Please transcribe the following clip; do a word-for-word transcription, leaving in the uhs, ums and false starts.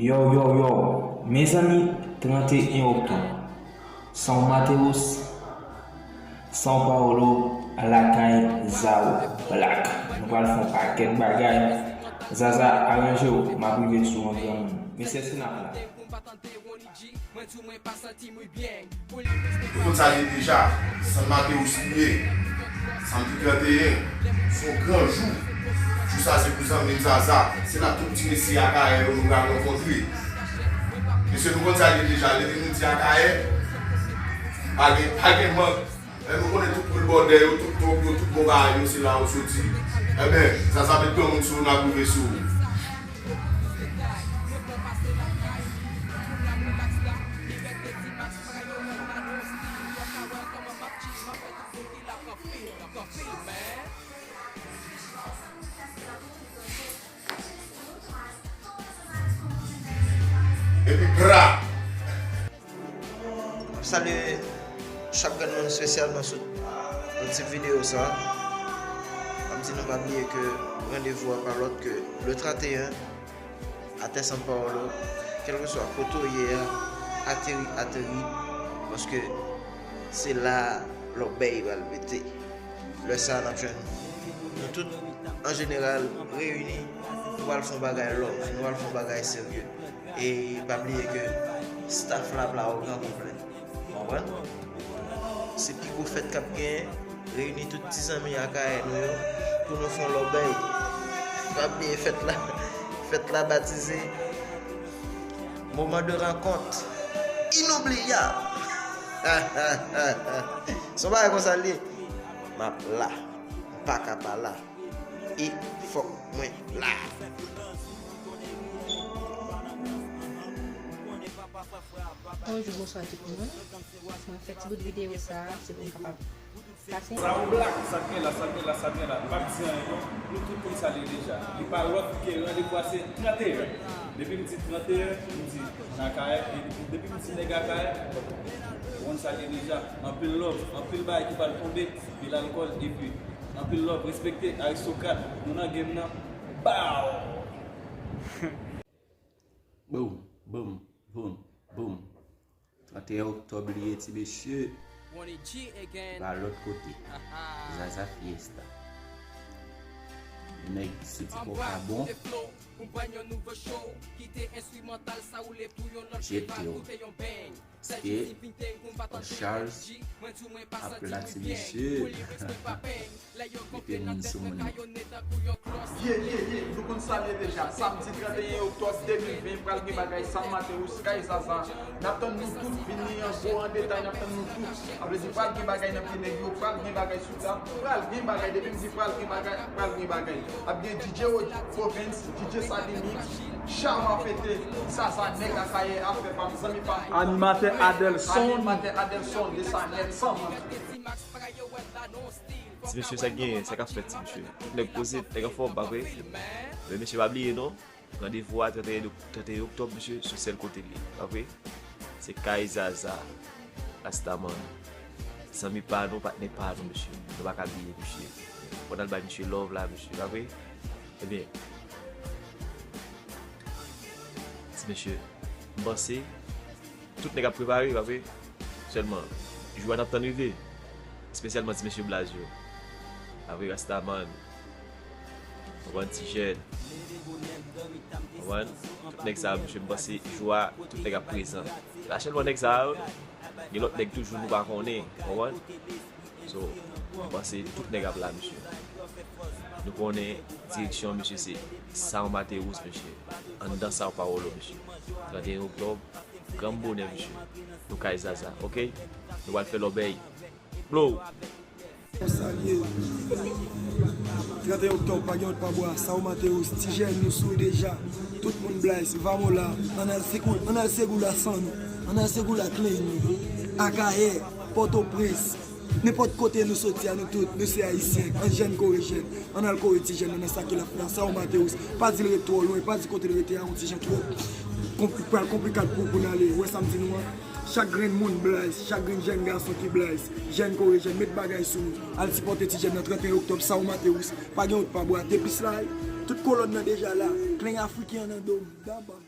Yo, yo, yo, mezanmi, tranteyen oktòb, São Mateus, São Paulo, lakay Zao Black. Nou pral fè yon pakèt bagay. Zaza, aranje w, m ap rive sou w an granmoun. Mesye, si n ap la. Nou konn sa l ye deja, San Mateus li ye. Sanmdi tranteyen, se yon gran jou. Jou sa se pou zanmi m Zaza. Se la tout ti mesye Akayè yo nou pral rankontre. Mesye, nou konn sa l ye deja, depi nou di Akayè, pa gen, pa gen mank. E nou konnen tout poul bòdè yo, tout twòp yo, tout bon bagay yo, se la yo soti. Enben, Zaza met granmoun sou ou, n ap rive sou ou. Epi pra! M ap salye chak grenn moun espesyalman sou, sou ti videyo sa. M ap di nou pa bliye ke randevou a pa lòt ke le tranteyen, atè São Paulo, kèlkeswa kote w ye a, ateri, ateri, paske se la lòbèy pral pete. Lè sa a, n ap jwenn nou tout, an jeneral, reyini, nou pral fè yon bagay love, nou pral fè yon bagay serye. E pa bliye ke staff la ap la o gran konplè. Konprann? Se pi gwo fèt k ap genyen. Reyini tout ti zanmi Akayè nou yo pou nou fè yon lòbèy. Pa bliye fèt la, fèt la batize Moment de rencontre inoubliable. Se yon bagay konsa l ye. M ap la. M pa ka pa la. E fòk mwen la. Bonjou, bonswa tout moun. Mwen fè ti bout videyo sa a, se pou m kapab pase. Sa ou Black, sa k gen la, sa k gen la, sa k gen la. M p ap di anyen non. Nou tout konn sa l ye deja. Li pa lòt ke randevou a se tranteyen. Depi m di tranteyen, m di Akayè. E depi m di nèg Akayè, ou konn sa l ye deja. Anpil love, anpil bagay ki pral tonbe, anpil alkòl, epi anpil love, respekte, aristokrat, nou nan game nan. Bow! Boum, boum, boum, boum. Tranteyen oktòb li ye, ti mesye. Pa lòt kote. Zaza Fiesta. Nèg City Pop a bon. Jete yo. Paske Charles ap la, ti mesye. Mete moun sou moun yo. Ye, ye, ye, nou konn sa l ye deja. Samdi tranteyen oktòb de mil ven, pral gen bagay San Mateus, kay Zaza. N ap tann nou tout, vini an gwo, an detay, n ap tann nou tout. Sa vle di, pral gen bagay nan pye nèg yo, pral gen bagay sou tab, pral gen bagay. Depi m di pral gen bagay, pral gen bagay. Ap gen D J Province, D J Sadimix, Chama Fete, Zaza, nèg Akayè, afè pa m, zanmi pa m. Animatè Adelson. Animatè Adelson, de sa nèt, san mank. Ti mesye, sa k genyen, sa k ap fèt, ti mesye? Tout nèg poze, nèg anfòm, pa vre? Men mesye, pa bliye non, randevou a trannteyen, trannteyen oktòb, mesye, se sèl kote l ye, pa vre? Se kay Zaza, Rastaman, zanmi pa nou, patnè pa nou, mesye. Nou pa ka bliye, mesye. Fò n al bay mesye love la, mesye, pa vre? Ebyen, ti mesye, m panse tout nèg ap prepare, pa vre? Sèlman, jou a n ap tann rive. Espesyalman ti mesye blaz yo. Pa vre, Rastaman. Konprann, ti jèn. Konprann? Tout nèg sa yo, mesye, m panse jou a, tout nèg ap prezan. Pa sèlman nèg sa yo, gen lòt nèg toujou nou pa konnen. Konprann? So, m panse tout nèg ap la, mesye. Nou konnen direksyon, mesye, se Sao Mateus, mesye. Anndan Sao Paulo, mesye. Trannteyen oktòb, granm bonè, mesye. Nou kay Zaza, oke? Nou pral fè lòbèy. Blow! Konsa l ye. Trannteyen oktòb, pa gen lòt pa bwa. Sao Mateus, ti jèn, nou sou deja. Tout moun blaze, vamo la. Ann al sekou, ann al segoula san nou. Ann al segoula klen nou. Akayè, Pòtoprens. Nenpòt kote nou soti a, nou tout, nou se Ayisyen. Ann jèn kore jèn. Ann al kore ti jèn nan sa ke l ap fè a. Sao Mateus, pa di l ret twò lwen, pa di kote l rete a yon ti jan twò konpli-, pral konplike pou, pou n ale. Ou wè sa m di nou an? Chak grenn moun blaze, chak grenn jèn gason ki blaze, jèn kore jèn, met bagay sou nou. Al sipòte ti jèn nan trannteyen oktòb, Sao Mateus, pa gen wout pa bwate, pis la, tout kolòn nan deja la, klen afriken an nan do m, dabam.